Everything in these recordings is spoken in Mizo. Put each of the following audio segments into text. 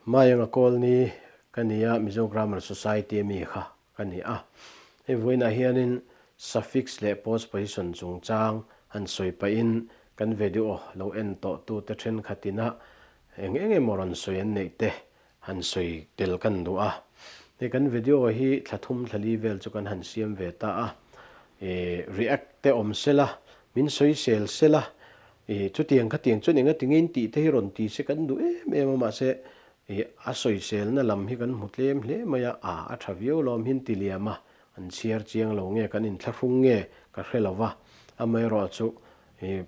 Maianga Kawlni ka ni a, Mizo Grammar Society ami kha ka ni a. Hei vawiinah hianin suffix leh postposition chungchang han sawi pahin kan video lo en tawh tute thenkhatina eng eng emaw rawn sawi an neih te han sawi tel kan duh a. Hei kan video hi thla thum thla li vel chu kan han siam ve ta a, ih react te awm sela, min sawi sel sela, ih chutiang khatiang chuan enga tinge in tih te hi rawn ti se kan duh em em a, mahse ih a sawi selna lam hi kan hmu tlem hle mai a, a a tha viau lawm hin ti liam a, an chhiar chiang lo nge kan inthlahrung nge ka hre lo va, amaherawh chu ih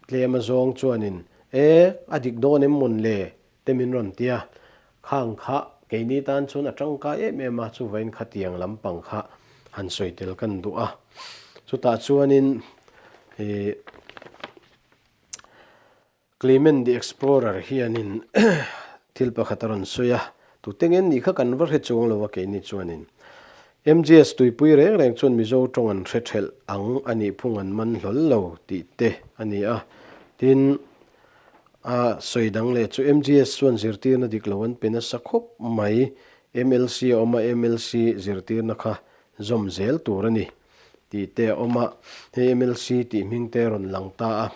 tlem a zawng chuanin e a dik dawn em mawn le te min rawn ti a, khang kha keini tan chuan a tangkai em em a, chuvain khatiang lampang kha han sawi tel kan duh a. Chutah chuanin ih Clement the Explorer hianin thil pakhat a rawn sawi a, tute nge nih kha kan va hre chuang lo a keini chuanin MGS tuipui reng reng chuan Mizo tawng an hre thelh ang a nih phung an man hlawl lo tih te a ni a, tin A sawi dang leh chu MGS chuan zirtirna dik lo an pe nasa khawp mai. MLC a awm a, MLC zirtirna kha zawm zel tur a ni tih te a awm a. Hei MLC tih hming te a rawn lang ta a.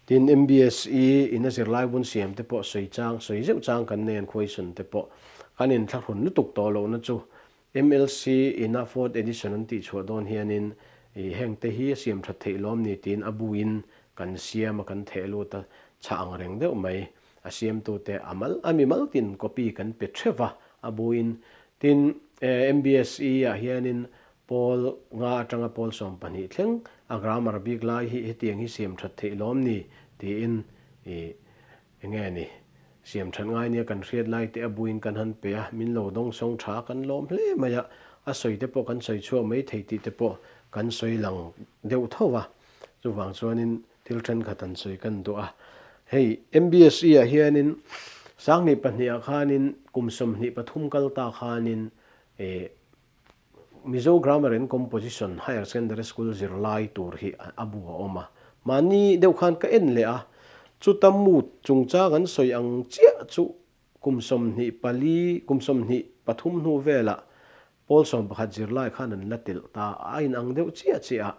Tin, MBSE in a zirlai bun siam te pawh sawi chang, sawi zeuh chang kan nei an question te pawh kan inthlahrun lutuk tawh lohna chu MLC ina fourth edition an tih chhuah dawn hianin ih heng te hi a siam that theih lawm ni tiin a buin kan siam a kan theh lut a chhah ang reng deuh mai. A siamtute a mal a mi mal tin copy kan pe theuh va a buin. Tin MBSE ah hianin pawl nga atanga pawl 12 thleng a grammar bik lai hi hetiang hi siam that theih lawm ni tiin ih Enge ni? Siam that ngai nia kan hriat lai te a buin kan han pe a, min lo dawng sawng tha a kan lawm hle mai a, a sawi te pawh kan sawi chhuak mai thei tih te pawh kan sawi lang deuh tho va, chuvang chuanin thil thenkhat an sawi kan duh a. Hei MBSE ah hianin 2002 ah khanin kum 23 kal ta khanin eh Mizo Grammar and Composition Higher Secondary School zirlai tur hi a bu a awm a. Mahni deuh khan ka en leh a, chuta mood chungchang an sawi ang chiah chu kum 24, kum 23 hnu velah pawl 11 zirlai khan an la telh ta a, a inang deuh chiah chiah a.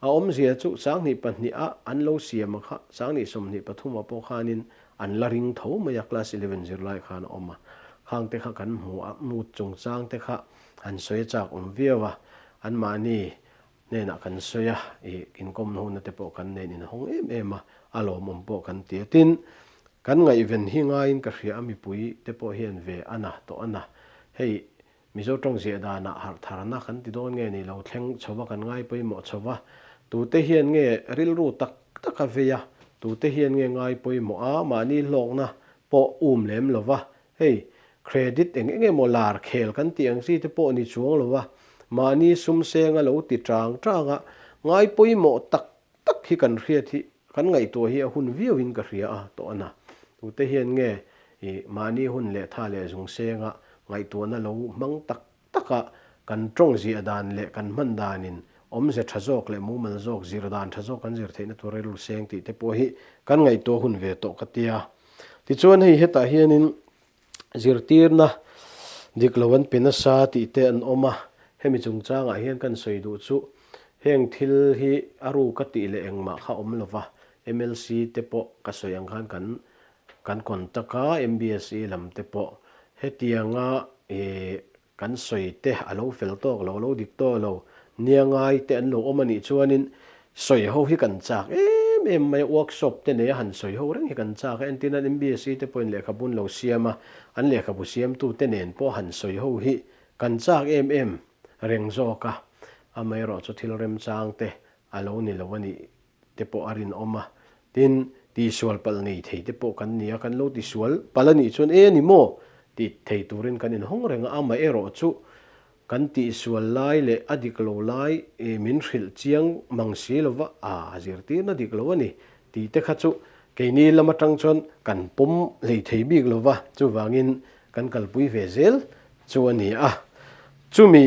A awmzia chu 2002 a an lo siam a kha, 2023 ah pawh khanin an la ring tho mai a, class 11 zirlai khan a awm a. Khang te kha kan hmu a, mood chungchang te kha han sawi a chak awm viau a, anmahni hnenah kan sawi a, ih inkawm hnuhna te pawh kan nen inhawng em em a, a lawmawm pawh kan ti a. Tin, kan ngaihven hi ngaiin ka hria a, mipui te pawh hian ve a na tawh a na. Hei Mizo tawng ziah danah harh tharna kan ti dawn nge ni lo thleng chho va kan ngai pawimawh chho va, tute hian nge rilru tak tak a vei a, tute hian nge ngai pawimawh a, mahni hlawkna pawh um lem lo va, hei credit eng eng emaw lar khel kan tih ang chi te pawh ni chuang lo va, mahni sum senga lo ti tang tang a, ngai pawimawh tak tak hi kan hriat hi kan ngaihtuah hi a hun viau in ka hria a tawh a na. Tute hian nge i mahni hun leh tha leh zung senga ngaihtuahna lo hmang tak tak a kan tawng ziah dan leh kan hman danin awmze tha zawk leh mumal zawk zir dan tha zawk kan zir theihna tur rilru seng tih te pawh hi kan ngaihtuah hun ve tawh ka tia. Tichuan hei hetah hianin zirtirna dik lo an pe nasa tih te an awm a, hemi chungchangah hian kan sawi duh chu heng thil hi a ru ka tih leh engmah kha awm lova, MLC te pawh ka sawi ang khan kan kan contact a, MBSE lam te pawh hetianga ih Kan sawi te a lo fel tawk lo, a lo dik tawk lo, nia ngai te an lo awm a nih chuanin sawi ho hi kan chak em em mai a, workshop te nei a han sawi ho reng hi kan chak a, entirna MBSE te pawhin lehkhabu an lo siam a, an lehkhabu siamtu te nen pawh han sawi ho hi kan chak em em reng zawk a, amaherawh chu thil remchang te a lo ni lo a nih te pawh a rinawm a, tin, tihsual palh nei thei te pawh kan ni a, kan lo tisual palh a nih chuan e ni maw tih thei turin kan inhawng reng a, amaherawh chu kan tihsual lai leh a dik lo lai min hrilh chiang mang si lo va, a zirtirna dik lo a ni tih te kha chu keini lam atang chuan kan pawm hlei thei bik lo va, chuvangin kan kalpui ve zel chu a ni a, chumi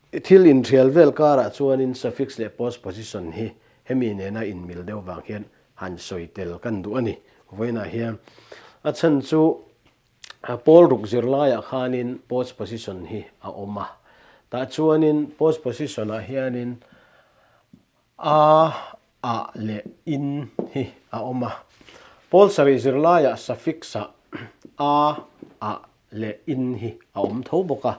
Thil inhrial vel karah chuanin suffix leh postposition hi hemi nena inmil deuh vang hian han sawi tel kan duh a ni. Vawiinah hian a chhan chu Pawl ruk zirlaiah khanin post position hi a awm a, tah chuanin post position ah hianin a, ah leh in hi a awm a. Pawl sarih zirlaiah suffix ah a, ah leh in hi a awm tho bawk a.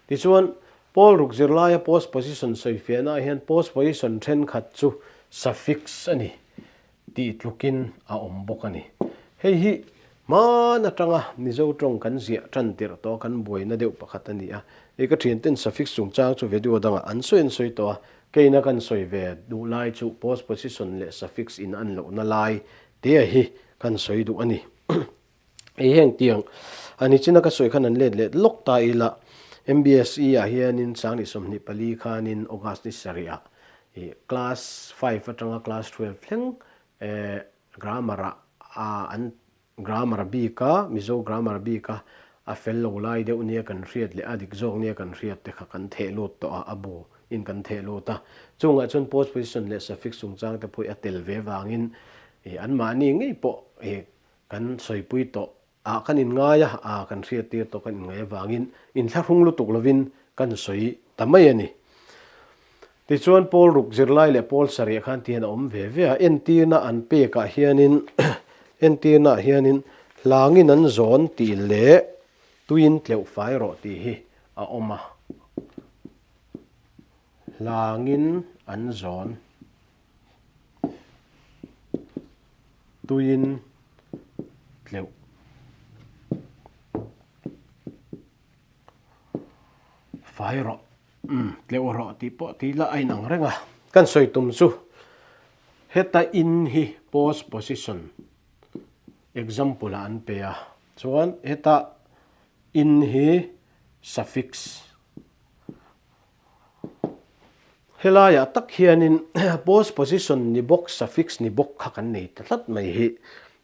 Tichuan, pawl ruk zirlaia post position sawifiahnaah hian post position thenkhat chu suffix a ni tih tlukin a awm bawk a ni. Hei hi hman atanga Mizo tawng kan ziah tan tirh tawh a, kan buaina deuh pakhat a ni a. Hei ka thianten suffix chungchang chu video dangah an sawi an sawi tawh a, keina kan sawi ve duh lai chu post position leh suffix in an lohna lai te hi kan sawi duh a ni. Hei heng tiang a ni china ka sawi khan an let let lawk ta ila MBSE ah hianin Sangni 24 khanin August ni sarih ah ih class 5 atanga class 12 thleng eh grammar ah a an grammar bik a Mizo grammar bik a a fel lo lai deuh nia kan hriat leh a dik zawk nia kan hriat te kha kan theh lut tawh a a bu in kan theh lut a chungah chuan post position leh suffix chungchang te pawh hi a tel ve vangin ih anmahni ngei pawh ih Kan sawipui tawh ah kan inngai a, aa kan hriattir tawh kan inngaih avangin inthlahrung lutuk lovin kan sawi ta mai a ni. Tichuan Pawl ruk zirlai leh Pawl sarih khan tihian a awm ve ve a, entirna an pekah hianin entirnaah hianin hlangin an zawn tih leh tuiin tleuh fai rawh tih hi a awm a, hlangin an zawn. Tuiin tleuh fai rawh umm tleuh rawh tih pawh tih lah a inang reng a. Kan sawi tum chu heta in hi post position example ah an pe a chuan heta in hi suffix. Helaiah tak hianin post position ni bawk, suffix ni bawk kha kan nei ta tlat mai hi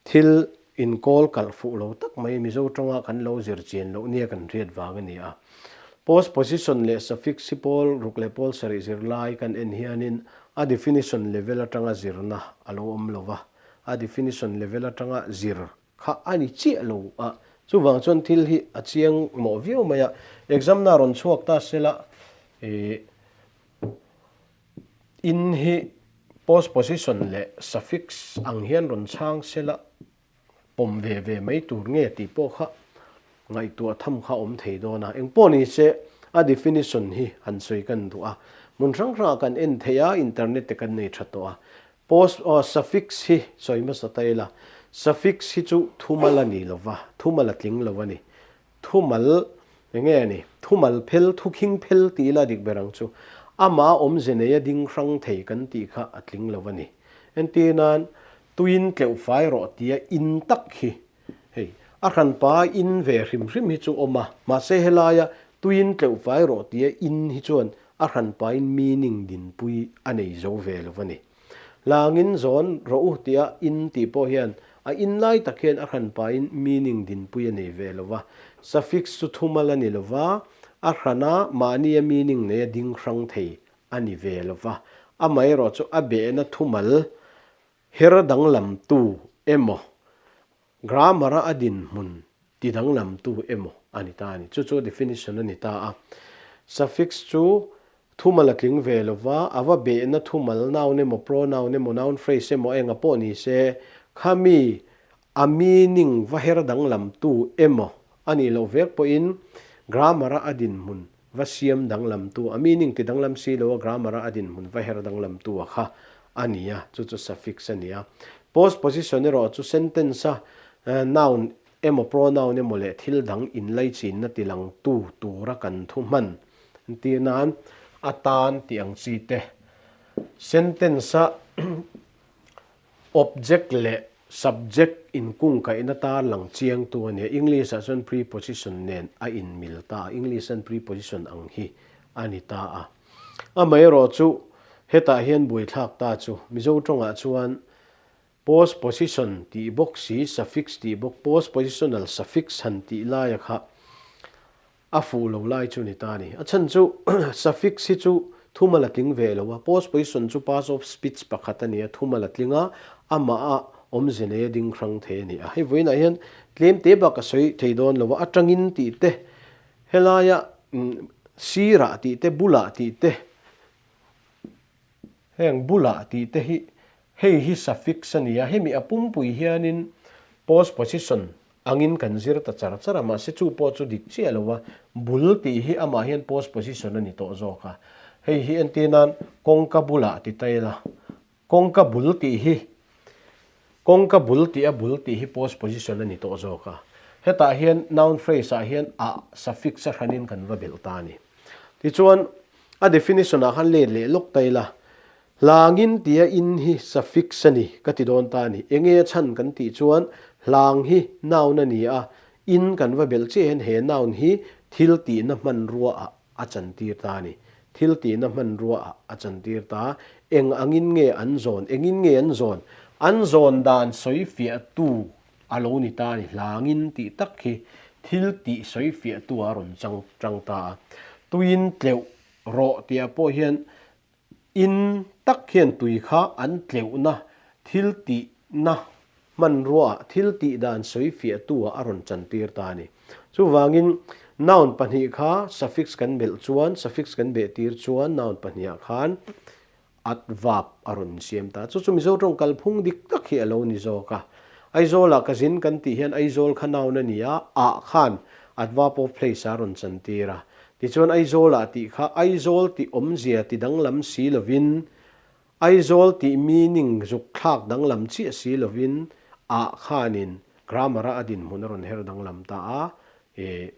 thil inkawl kalh fuh lo tak mai Mizo tawnga kan lo zir chian loh nia kan hriat vang a ni a. Post position leh suffix hi pawl ruk leh pawl sarih zirlai kan en hianin a definition level atanga zirna a lo awm lo va, a definition level atanga zir kha a ni chiah lo a, chuvang chuan thil hi a chiang mawh viau mai a, exam na rawn chhuak ta sela ih in hi post position leh suffix ang hian rawn chhang sela pawm ve ve mai tur nge tih pawh kha ngaihtuah tham kha awm thei dawn a, engpawh ni se a definition hi han sawi kan duh a, hmun hrang hrangah kan en thei a, internet te kan nei tha tawh a, Post aw suffix hi sawi hmasa ta ila, suffix hi chu thumal a ni lova, thumal a tling lo a ni. Thumal eng nge a ni? Thumal phel, thukhing phel ti ila dik ber ang chu. Amah awmze neia ding hrang thei kan tih kha a tling lo a ni. Entir nan, tuiin tleuh fai rawh tia in tak hi hei a hranpa in ve hrim hrim hi chu awm a, mahse helaia tuiin tleuh fai rawh tia in hi chuan a hranpain meaning dinpui a nei zo ve lo a ni. Hlangin zawn rawh u tia in tih pawh hian a in lai tak hian a hranpain meaning dinpui a nei ve lo va. Suffix chu thumal a ni lo va, a hrana mahnia meaning neia ding hrang thei a ni ve lo va. Amaherawhchu a behna thumal her danglamtu emaw Grammar-a a dinhmun ti danglamtu emaw a ni ta a ni. Chu chu definition a ni ta a. Suffix chu thumal a tling ve lo va, a va behna thumal, noun emaw, pronoun emaw, noun phrase emaw enga pawh ni se, khami a meaning va her danglamtu emaw a nih loh vek pawhin grammar-a a dinhmun va siam danglamtu, a meaning ti danglam si lo a grammar-a a dinhmun va her danglamtu a kha a ni a, chu chu suffix a ni a. Post position erawh chu sentence-a noun emaw pronoun emaw leh thil dang inlaichinna tilangtu tura kan thu hman entir nan atan tih ang chi te, sentence-a Object leh subject inkungkaihna tarlang chiangtu a nia. English-ah chuan preposition nen a inmil ta a, English-an preposition ang hi a ni ta a. Amaherawh chu hetah hian buaithlak ta chu Mizo tawngah chuan postposition tih bawk si, suffix tih bawk, postpositional suffix han tih laia kha A fuh lo lai chu ni ta a ni. A chhan chu suffix hi chu thumal a tling ve lo a, postposition chu parts of speech pakhat a ni a, thumal a tling a, amah a Awmze nei a ding hrang thei a ni a. Hei vawiinah hian tlem te bak a sawi thei dawn lo a, atangin tih te, helaia sirah tih te, bulah tih te, heng bulah tih te hi hei hi suffix a ni a, hemi a pumpui hianin post position angin kan zir ta char char a, mahse chu pawh chu dik chiah lo a, bul tih hi amah hian post position a ni tawh zawk a, hei hi entir nan kawngka bulah ti ta ila. Kawngka bul tih hi Kawngka bul tih a bul tih hi post position a ni tawh zawk a. Hetah hian noun phrase ah hian ah suffix a hranin kan va belh ta a ni. Tichuan, a definition ah khan let leh lawk ta ila, Hlangin tia in hi suffix a ni ka ti dawn ta a ni. Enge a chhan kan tih chuan hlang hi noun a ni a, in kan va belh chiah hian he noun hi thil tihna hmanrua ah a chantir ta a ni. Thil tihna hmanrua ah a chantir ta. Eng angin nge an zawn? Engin nge an zawn? An zawn dan sawi fiahtu a lo ni ta a ni. Hlangin tih tak hi thil tih sawi fiahtu ah a rawn chang tang ta a. Tuiin tleuh rawh tih ah pawh hian In tak hian tui kha an tleuhna thil tihna hmanruaah thil tih dan sawi fiahtu ah a rawn chantir ta a ni. Chuvangin noun pahnih kha suffix kan belh chuan, suffix kan behtir chuan noun pahnihah khan adverb a rawn insiam ta. Chu chu Mizo tawng kalphung dik tak hi a lo ni zawk a. Aizawlah ka zin kan tih hian Aizawl kha noun a ni a, ah khan adverb of place ah a rawn chantir a. Tichuan Aizawlah tih kha Aizawl tih awmzia ti danglam si lovin, Aizawl tih meaning zuk thlak danglam chiah si lovin ah khanin grammar-a a dinhmun a rawn her danglam ta a, ih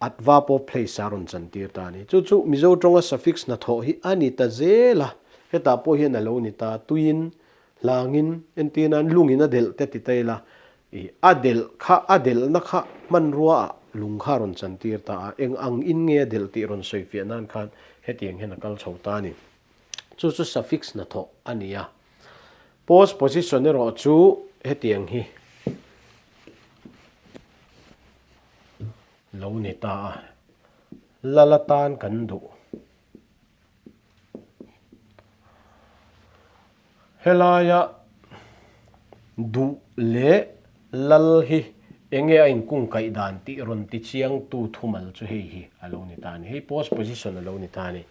adverb of place a rawn chantir ta a ni. Chu chu Mizo tawnga suffix hnathawh hi a ni ta zel a, hetah pawh hian a lo ni ta, tuiin, hlangin, entir nan lungin a delh te ti ta ila, I a delh kha, a delhna kha hmanrua ah lung kha a rawn chantir ta a, eng ang in nge a delh tih rawn sawi fiah nan khan hetiang hian a kal chho ta a ni. Chu chu suffix hnathawh a ni a. Post position erawh chu hetiang hi lo ni ta a, lal atan kan duh. Helaia duh leh lal hi enge a inkungkaih dan tih rawn ti chiangtu thumal chu hei hi a lo ni ta a ni. Hei post position a lo ni ta a ni.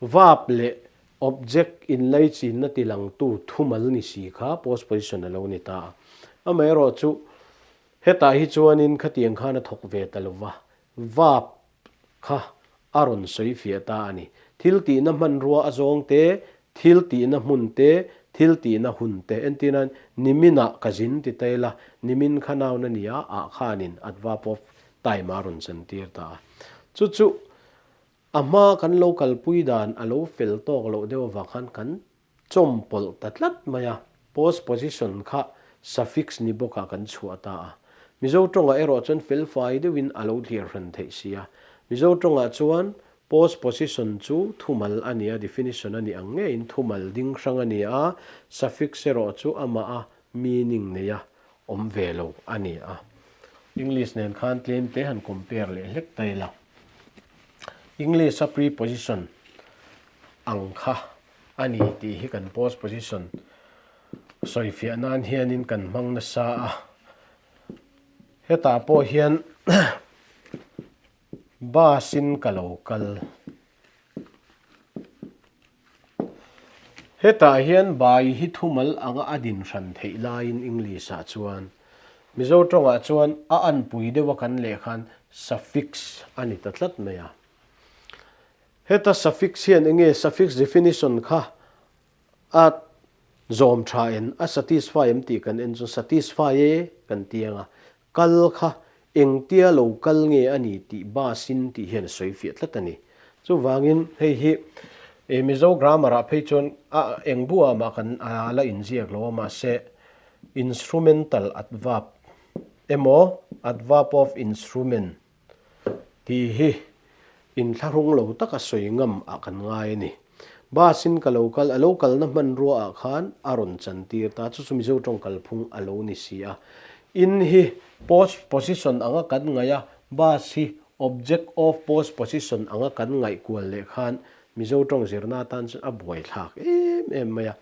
Verb leh object inlaichinna tilangtu thumal ni si kha post position a lo ni ta a. Amaherawhchu hetah hi chuanin khatiang khan a thawk ve ta lova, verb kha a rawn sawi fiah ta a ni. Thil tihna hmanrua a zawng te, thil tihna hmun te, thil tihna hun te. Entir nan, niminah ka zin ti ta ila, nimin kha noun a ni a, ah khanin adverb of time a rawn chantir ta a. Chu chu a hma kan lo kalpui dan a lo fel tawk loh deuh avang khan kan chawmpawlh ta tlat mai a, post position kha suffix ni bawkah kan chhuah ta a. Mizo tawngah erawh chuan felfai deuhin a lo thlir hran theih si a. Mizo tawngah chuan post position chu thumal a ni a, definition a ni ang ngeiin thumal ding hrang a ni a, suffix erawh chu amah a meaning nei a awm ve lo a ni a. English nen khan tlem te han compare leh hlek ta ila. English a preposition ang kha a ni tih hi kan post position sawifiah nan hianin kan hmang nasa a, hetah pawh hian bus in ka lo kal. Hetah hian bai hi thumal anga a din hran theih laiin English ah chuan Mizo tawngah chuan a anpui deuha kan leh khan suffix a ni ta tlat mai a. Heta suffix hian enge suffix definition kha a zawm tha en, a satisfy em tih kan en chuan satisfy e kan ti ang a, kal kha engtia lo kal nge a ni tih bus in tih hian a sawi fiah tlat a ni. Chuvangin hei hi Mizo grammar ah phei chuan a eng buah mah kan a la inziak lo a mahse instrumental adverb emaw adverb of instrument Tih hi inthlahrung lo taka sawi ngam ah kan ngai a ni. Bus in ka lo kal, a lo kalna hmanrua ah khan a rawn chantir ta, chu chu Mizo tawng kalphung a lo ni si a. In hi post position anga kan ngaih a, bus hi object of post position anga kan ngaih kual leh khan. Mizo tawng zirna atan chuan a buaithlak em em mai a.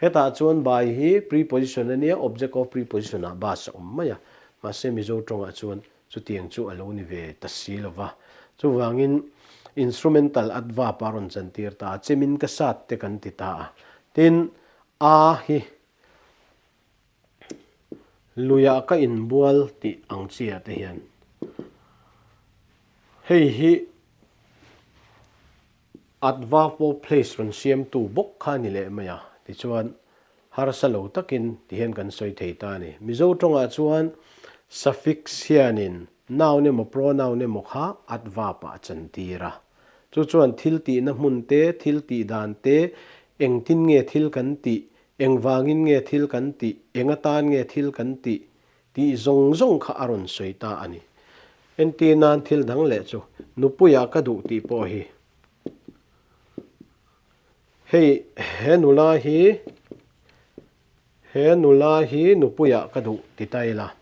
Hetah chuan by hi preposition a nia, object of preposition ah bus a awm mai a. Mahse Mizo tawngah chuan chutiang chu a lo ni ve ta si lo va. Chuvangin instrumental adverb a rawn chantir ta a, chemin ka sat te kan ti ta a. Tin, a hi Luiah ka inbual tih ang chiah te hian hei hi adverb of place rawn siamtu bawk kha a ni leh mai a, tichuan harsa lo takin ti hian kan sawi thei ta a ni. Mizo tawngah chuan suffix hianin noun emaw pronoun emaw kha adverb ah a chantir a, chu chuan thil tihna hmun te, thil tih dan te, engtin nge thil kan tih Engvangin nge thil kan tih, eng atan nge thil kan tih tih zawng zawng kha a rawn sawi ta a ni. Entir nan thil dang leh chu nupuiah ka duh tih pawh hi. Hei he nula hi he nula hi nupuiah ka duh ti ta ila.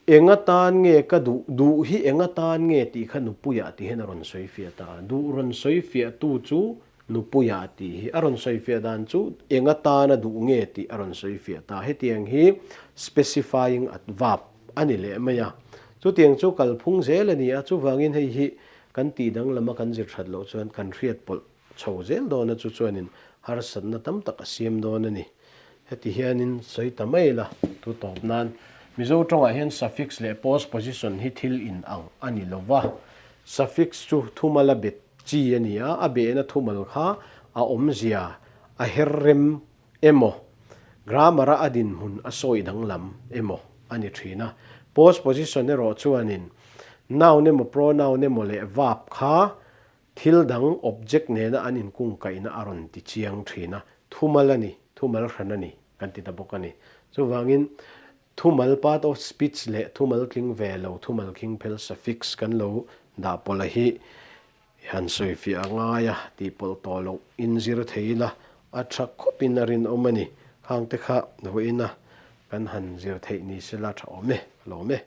Eng atan nge ka duh, duh hi eng atan nge tih kha nupuiah tih hian a rawn sawi fiah ta a. Duh rawn sawi fiahtu chu nupuiah tih hi a rawn sawi fiah dan chu eng atana duh nge tih a rawn sawi fiah ta. Hetiang hi specifying adverb a ni leh mai a. Chutiang chu kalphung zel a ni a, chuvangin hei hi kan tih danglama kan zir that loh chuan kan hriat pawlh chho zel dawn a, chu chuanin harsatna tam tak a siam dawn a ni. Heti hianin sawi ta mai la, tu tawp nan Mizo tawngah hian suffix leh postposition hi thil in ang a ni lo va. Suffix chu thumal a bet chi a ni a, a behna thumal kha a awmzia a her rem emaw, grammar a a dinhmun a sawi danglam emaw a ni thin a. Postposition erawh chuanin noun emaw pronoun emaw leh verb kha Thil dang, object, nena an inkungkaihna a rawn ti chiang thin a, thumal a ni, thumal hran a ni kan ti ta bawk a ni. Chuvangin, thumal, part of speech, leh thumal tling ve lo, thumal khing phel, suffix, kan lo dah pawlh a hi han sawifiah a ngai a, tih pawlh tawh loh inzir thei ila a tha khawpin a rinawm a ni. Khangte kha vawiina kan han zir theih ni sela tha awm e, ka lawm e.